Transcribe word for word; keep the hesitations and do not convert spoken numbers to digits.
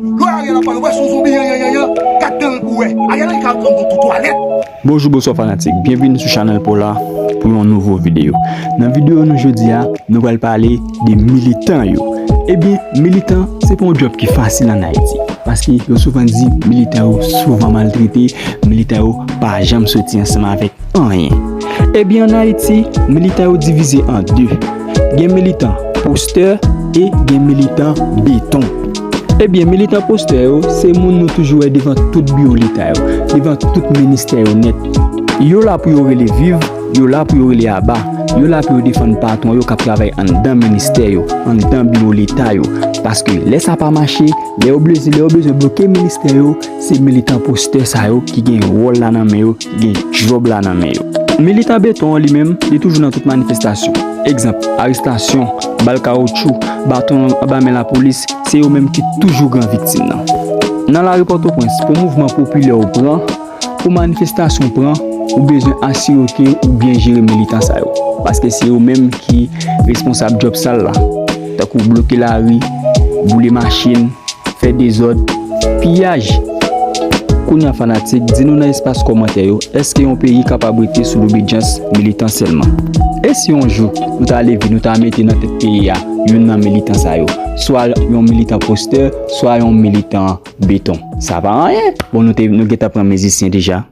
Lè Ariel ap pale, ou wè se yon zonbi, yan, yan, yan, yan. Gad dan l pou wè. Ariel Henry ka pran yon tou twalèt. Bonjou, bonswa fanatik. Byenvini sou chanèl pa w la pou yon nouvo videyo. Nan videyo nou jodi a, nou pral pale de militan yo. Ebyen, militan, se pa yon djòb ki fasil ann Ayiti. Paske yo souvan di militan yo souvan maltrete, militan yo pa janm soti ansanm avèk anyen. Ebyen, ann Ayiti, militan yo divize an de. Gen militan postè e gen militan beton. Ebyen, militan postè yo, se moun nou toujou wè devan tout biwo Leta yo, devan tout ministè yo nèt. Yo la pou yo rele viv, yo la pou yo rele aba, yo la pou yo defann patwon yo k ap travay anndan ministè yo, anndan biwo Leta yo. Paske lè sa pa mache, lè yo bezwen, lè yo bezwen bloke ministè yo, se militan postè sa yo ki gen wòl la nan men yo, ki gen djòb la nan men yo. Militan beton an li menm, li toujou nan tout manifestasyon. Egzanp, arestasyon, bal kawotchou, baton anba men lapolis, se yo menm ki toujou gran viktim nan. Nan lari Pòtoprens, pou mouvman popilè w pran, pou manifestasyon w pran, ou bezwen asire w ke ou byen jere militan sa yo. Paske se yo menm ki responsab djòb sal la. Tankou bloke lari, boule machin, fè dezòd, piyaj. Kounye a fanatik, di nou nan espas kòmantè yo, èske yon peyi kapab rete sou lobedyans militan sèlman? E si yon jou, nou ta leve, nou ta mete nan tèt peyi a youn nan militan sa yo, swa yon militan postè, swa yon militan beton? Sa pa anyen. Bon, nou te, nou gentan pran mizisyen deja.